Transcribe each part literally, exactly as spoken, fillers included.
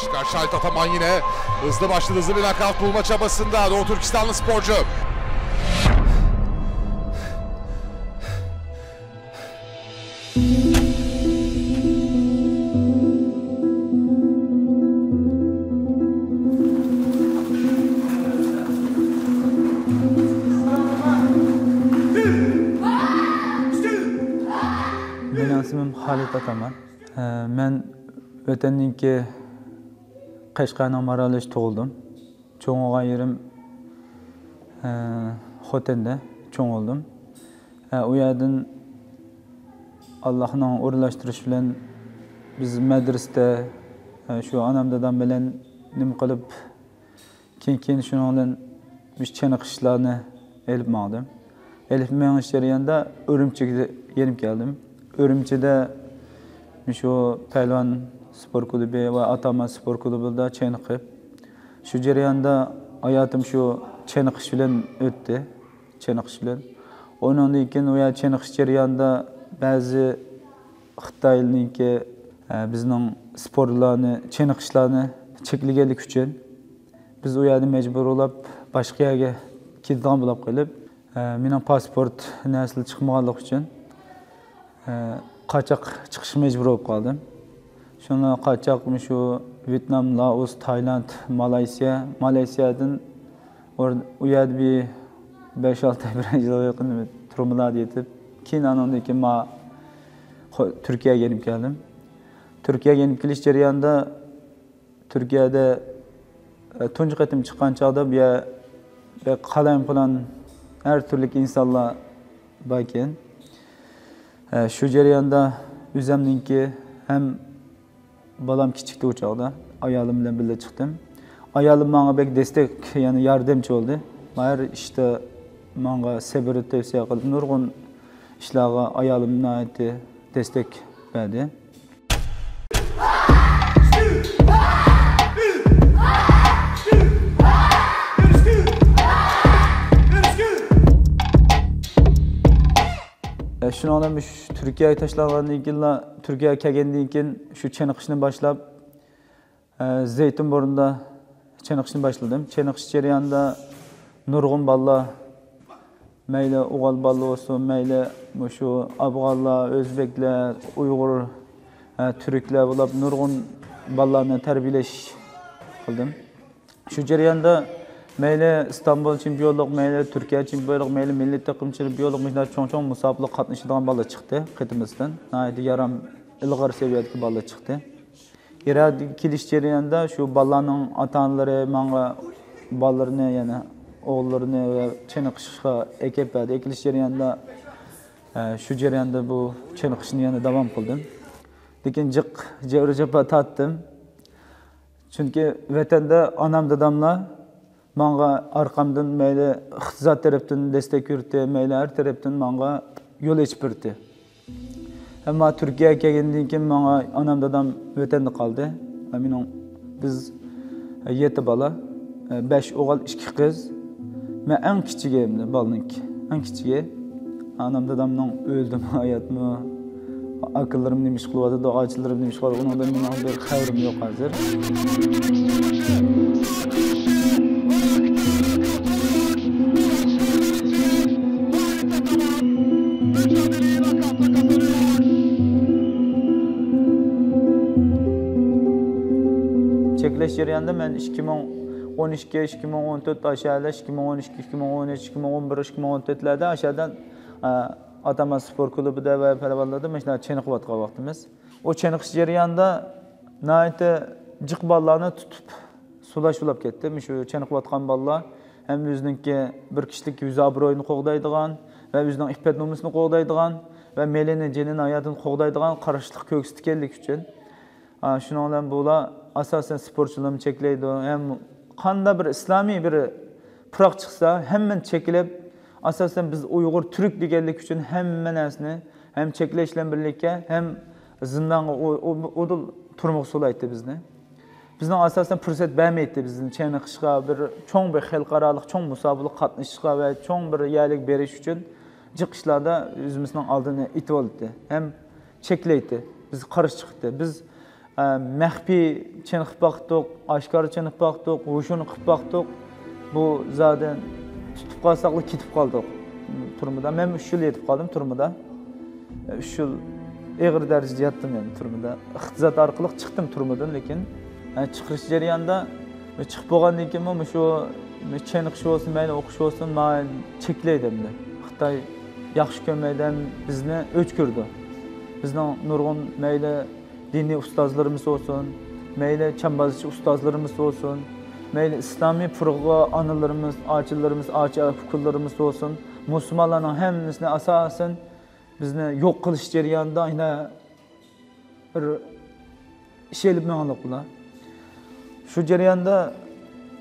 Çıkar Şahit Ataman yine hızlı başladı. Hızlı bir nakavt bulma çabasında Doğu Türkistanlı sporcu. Mening ismim Xolid Ataman. Ee, Men Vatanımdaki Qashqarning Maralashida tug'ildim. Cho'ng bo'lgan yerim, e, Xotende cho'ng bo'ldim. E, u yerdan Allohning o'rinlashtirishi bilan biz madrasada, e, shu onam dadam bilan nima qilib, keyin, keyin shuning bilan biz chiniqishlarni elib mangdim. Elib menish jarayonida Urumchiga yenib keldim. Urumchida shu Palvon sport klubi va Ataman sport klubida chiniqib, shu jarayonda hayotim shu chiniqish bilan o'tdi. Chiniqish bilan. Undan keyin u yer chiniqish jarayonida ba'zi Xitoyninki, e, bizning sportlarni, chiniqishlarni cheklaganligi uchun biz u yerda majbur bo'lib boshqa yerga ketadigan bo'lib qolib, e, mening pasport narsasi chiqmaganligi uchun, e, qochoq chiqish majbur bo'lib qoldim. Shunga qochoq shu Vyetnam, Laos, Tailand, Malayziya, Malayziyadan or-, u yerda bir besh-olti ay, bir yilga yaqin turmalarda yetib, keyin anandan keyin ma xo-, Turkiyaga kelib keldim. Turkiyaga kelib kelish jarayonida Turkiyada, e, tunji qatim chiqqan chog'da bu yer, bu yer qalay-, falan har turli insonlar bor ekan. E, shu jarayonda o'zimninki ham bolam kichikdi u chog'da, ayolim bilan birga chiqdim. Ayolim menga bek destek, ya'ni yordamchi bo'ldi. Har ishda menga sabr tavsiya qilib, nurg'un ishlarga ayolim nihoyatda destek berdi. E, shuningdan shu Turkiyaga tashlangandan keyin, Turkiyaga kelgandan keyin shu chiniqishni boshlab, e, Zaytunburunda chiniqishni boshladim. Chiniqish jarayonida nurg'un bolalar, mayli o'g'il bolalar bo'lsin, mayli mushu afg'onlar, o'zbeklar, uyg'ur, e, turklar bo'lib nurg'un bolalarni tarbiyalash qildim. Shu jarayonda mayli Istanbul chempionligi, mayli Turkiya chempionligi, mayli milliy takım chempionligi, mundaq cho'ng-cho'ng musobaqalarga qatnashadigan bolalar chiqdi. Qetimizdan nihoyatda yaram ilg'or saviyadagi bolalar chiqdi. Iroqqa kelish jarayonida shu bolalarning ota-onalari menga bolalarini, ya'ni o'g'illarini va chiniqishga akib berdi. Akilish jarayonida, e, shu jarayonda bu chiniqishni yana davom qildim. Lekin jiq jabr-jafo tortdim. Chunki vatanda onam-dadamlar menga orqamdan mayli iqtisod tarafdan destak berdi, mayli har tarafdan menga yo'l ochib berdi. Ammo Turkiyaga kelgandan keyin menga onam-dadam vatanda qoldi. Va mening, biz yetti bola, besh o'g'il, ikki qiz. Men eng kichigi endi, bolaning eng kichigi. Onam-dadamning o'ldimi, hayotmi, akalarim nima ish qilyotidi, ochilarim nima ish qilyotidi, uningdan mening bir xabarim yo'q hozir. Cheklash jarayonida men ikki ming o'n ikki, ikki ming o'n to'rt, o'sha yillar, ikki ming o'n ikki, ikki ming o'n uch, ikki ming o'n bir, ikki ming o'n to'rtlarda o'sha yerdan, a, Ataman sport klubida va palvonlarda mana shunday chiniqayotgan vaqtimiz. U chiniqish jarayonida nihoyatda jiq bolalarni tutib sulash bo'lib ketdi. Shu chiniqayotgan bolalar ham o'zininki bir kishilik yuz obro'yini qo'g'daydigan va o'zining iffat nomusini qo'g'daydigan va melini, jinini, hayotini qo'g'daydigan qarshilik ko'rsatganligi uchun, a, shuning bilan bular asosan sportchilarni cheklaydi. Ham qanday bir islomiy bir piroq chiqsa, hammani cheklab, asosan biz uyg'ur, turk deganlik uchun hamma narsani ham cheklash bilan birlikka, ham zindonga u-, u-, udil turmoq solaydi bizni. Bizning asosan fursat bermaydi bizni chiniqishga, bir cho'ng bir xalqaroliq cho'ng musobaqaga qatnashishga va cho'ng bir yerlik berish uchun jiq ishlarda o'zimizning oldini itib oldi. Ham cheklaydi. Biz qarshi chiqdi. Biz ئە، مەخپىي چېنىقىپ باقتۇق، ئاشكارا چېنىقىپ باقتۇق، ھوشۇرنى قىلىپ باقتۇق. بۇ زادى تۇتۇپ قالساقلا كېتىپ قالدۇق تۈرمىدە. مەن ئۈچ يىل يېتىپ قالدىم تۈرمىدە. ئۈچ يىل ئېغىر دەرىجىدە ياتتىم يەنە تۈرمىدە. ئىقتىساد ئارقىلىق چىقتىم تۈرمىدىن، لېكىن، ئە، چىقىرىش جەريانىدا، چىقىپ بولغاندىن كېيىنمۇ مۇشۇ چېنىقىش بولسۇن، مەيلى ئوقۇش بولسۇن، ماڭا چەكلەيدۇ ئەمدى. خىتاي ياخشى كۆرمەيدۇ ھەم بىزنى ئۆچ كۆرىدۇ. بىزنىڭ نۇرغۇن مەيلى دىنىي ئۇستازلىرىمىز بولسۇن، مەيلى چامبازچى ئۇستازلىرىمىز بولسۇن، مەيلى ئىسلامىي پۇرغا ئانىلىرىمىز، ئاچىلىرىمىز، ئاچا ئۇكىلىرىمىز بولسۇن، مۇسۇلمانلارنىڭ ھەممىسىنى ئاساسەن بىزنى يوق قىلىش جەريانىدا يەنە بىر ئىش ئېلىپ ماڭدۇق بۇلار. شۇ جەرياندا،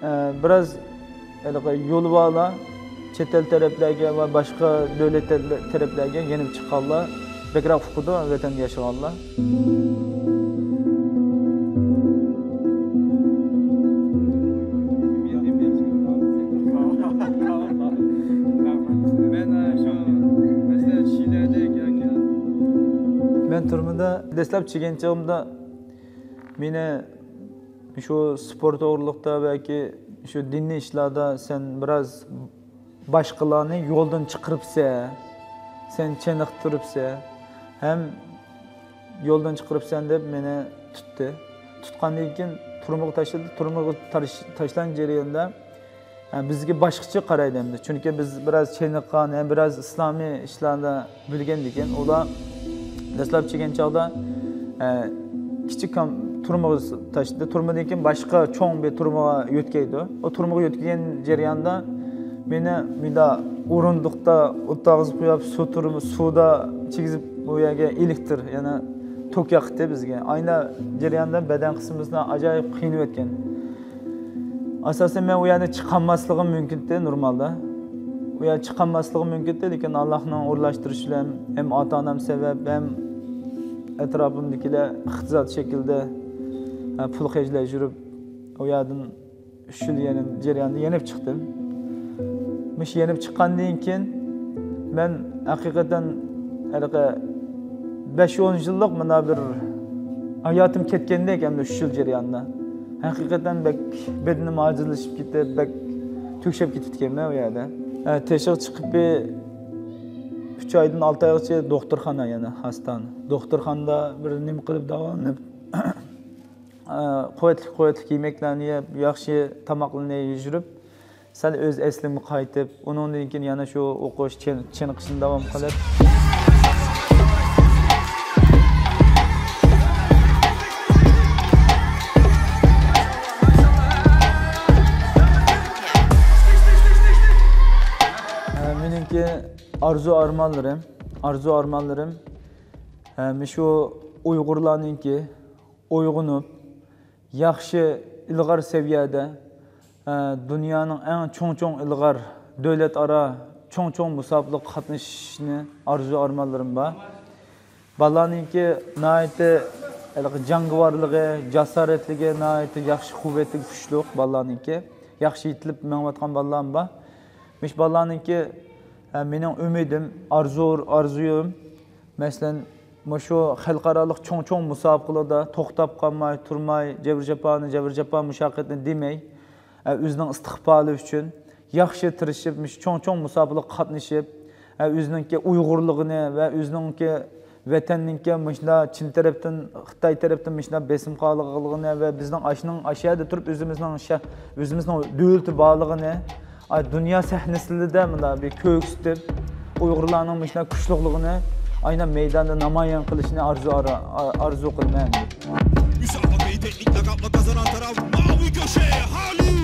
ئە، بىراز ھېلىقى يولۋالار چەت ئەل تەرەپلەرگە ۋە باشقا دۆلەت تەرەپلەرگە يېنىپ چىققانلار بەكرەك ئۇقىدۇ، ۋەتەندە ياشىغانلار. مەن تۈرمىدە دەسلەپ چىققان چېغىمدا مېنى شۇ سپورت توغرىلىقتا بەلكى شۇ دىنىي ئىشلاردا سەن بىراز باشقىلارنى يولدىن چىقىرىپسەن، سەن چېنىقتۇرۇپسەن ھەم يولدىن چىقىرىپسەن دەپ مېنى تۇتتى. تۇتقاندىن كېيىن تۈرمىگە تاشلىدى. تۈرمىگە تاش-، تاشلانغان جەرياندا، ھە، بىزگە باشقىچە قارايدۇ ئەمدى. چۈنكى بىز بىراز چېنىققان ھەم بىراز ئىسلامىي ئىشلارنى بىلگەندىكىن، ئۇلار دەسلەپ چىققان چاغدا، ئە، كىچىك كام-، تۈرمىگە تاشلىدى. تۈرمىدىن كېيىن باشقا چوڭ بىر تۈرمىگە يۆتكەيدۇ. ئۇ تۈرمىگە يۆتكىگەن جەرياندا مېنى مۇنداق ئورۇندۇقتا ئولتۇرغۇزۇپ قويۇپ، سۇ تۈرمە-، سۇدا چىگىزىپ، ئۇ يەرگە ئېلېكتر، يەنى توك ياقتى بىزگە. ئاينا جەرياندا بەدەن قىسمىمىزنى ئاجايىپ قىينىۋەتكەن. ئاساسەن، مەن ئۇ يەردىن چىقالماسلىقىم مۇمكىنتى نورمالدا. ئۇ يەردىن چىقالماسلىقىم مۇمكىنتى، لېكىن ئاللاھنىڭ ئورۇنلاشتۇرۇشى بىلەن ھەم ئاتا-ئانام سەۋەب، ھەم ئەتراپىمدىكىلەر ئىقتىساد شەكلىدە، ھە، پۇل خەجلەپ يۈرۈپ، ئۇ يەردىن ئۈچ يىل يەنە جەريانىدا يېنىپ چىقتىم. مۇشۇ يېنىپ چىققاندىن كېيىن مەن ھەقىقەتەن ھېلىقى بەش-ئون يىللىق مانا بىر ھاياتىم كەتكەندەك ئەمدى ئۈچ يىل جەريانىدا. ھەقىقەتەن بەك بەدىنىم ئاجىزلىشىپ كېتىپ، بەك تۆكۈشۈپ كېتىپتىكەنمەن ئۇ يەردە. ئە، تېشىغا چىقىپ بىر ئۈچ ئايدىن ئالتە ئايغىچە دوختۇرخانا يەنە ھاستان. دوختۇرخانىدا بىر نېمە قىلىپ داۋالىنىپ، ئە، قۇۋۋەتلىك، قۇۋۋەتلىك يېمەكلەرنى يەپ، ياخشى تاماقلارنى يېيىپ، سەل ئۆز ئەسلىمگە قايتىپ، ئۇنىڭدىن كېيىن يەنە شۇ ئوقۇش، چېن-، چېنىقىشنى داۋام قىلىپ. ئە، مېنىڭكى ئارزۇ ئارمانلىرىم، ئارزۇ ئارمانلىرىم، ئە، مۇشۇ ئۇيغۇرلارنىڭكى ئويغىنىپ، ياخشى ئىلغار سەۋىيەدە، ئە، دۇنيانىڭ ئەڭ چوڭ-چوڭ ئىلغار دۆلەت ئارا چوڭ-چوڭ مۇسابىقىلەرگە قاتنىشىشنى ئارزۇ ئارمانلىرىم بار. بالىلارنىڭكى ناھايىتى ھېلىقى جەڭگىۋارلىقى، جاسارەتلىكى ناھايىتى ياخشى، قۇۋۋەتلىك، كۈچلۈك بالىلارنىڭكى. ياخشى يېتىلىپ مېڭىۋاتقان بالىلارمۇ بار. مۇشۇ بالىلارنىڭكى، ئە، مېنىڭ ئۈمىدىم، ئارزۇ-، ئارزۇيۇم، مەسىلەن، مۇشۇ خەلقئارالىق چوڭ-چوڭ مۇسابىقىلەردە توختاپ قالماي، تۇرماي، جەبىر-جاپانى، جەبىر-جاپا مۇشەققەتنى دېمەي، ئە، ئۆزىنىڭ ئىستىقبالى ئۈچۈن ياخشى تىرىشىپ، مۇشۇ چوڭ-چوڭ مۇسابىقىلەرگە قاتنىشىپ، ئە، ئۆزىنىڭكى ئۇيغۇرلۇقىنى ۋە ئۆزىنىڭكى ۋەتەننىڭكى مۇشۇنداق چىن تەرەپتىن، خىتاي تەرەپتىن مۇشۇنداق بېسىم قىلغانلىقىنى ۋە بىزنىڭ ئاشنىڭ، ئاشۇ يەردە تۇرۇپ ئۆزىمىزنىڭ شە-، ئۆزىمىزنىڭ دۆلىتى بارلىقىنى، ئاي، دۇنيا سەھنىسىدە مۇنداق بىر كۆرسىتىپ، ئۇيغۇرلارنىڭ مۇشۇنداق كۈچلۈكلۈكىنى ئاينا مەيداندا نامايان قىلىشىنى ئارزۇ، ئارا-، ئارزۇ قىلىمەن. Müsabaqayı teknik lakapla kazanan taraf Mavi Köşe Halil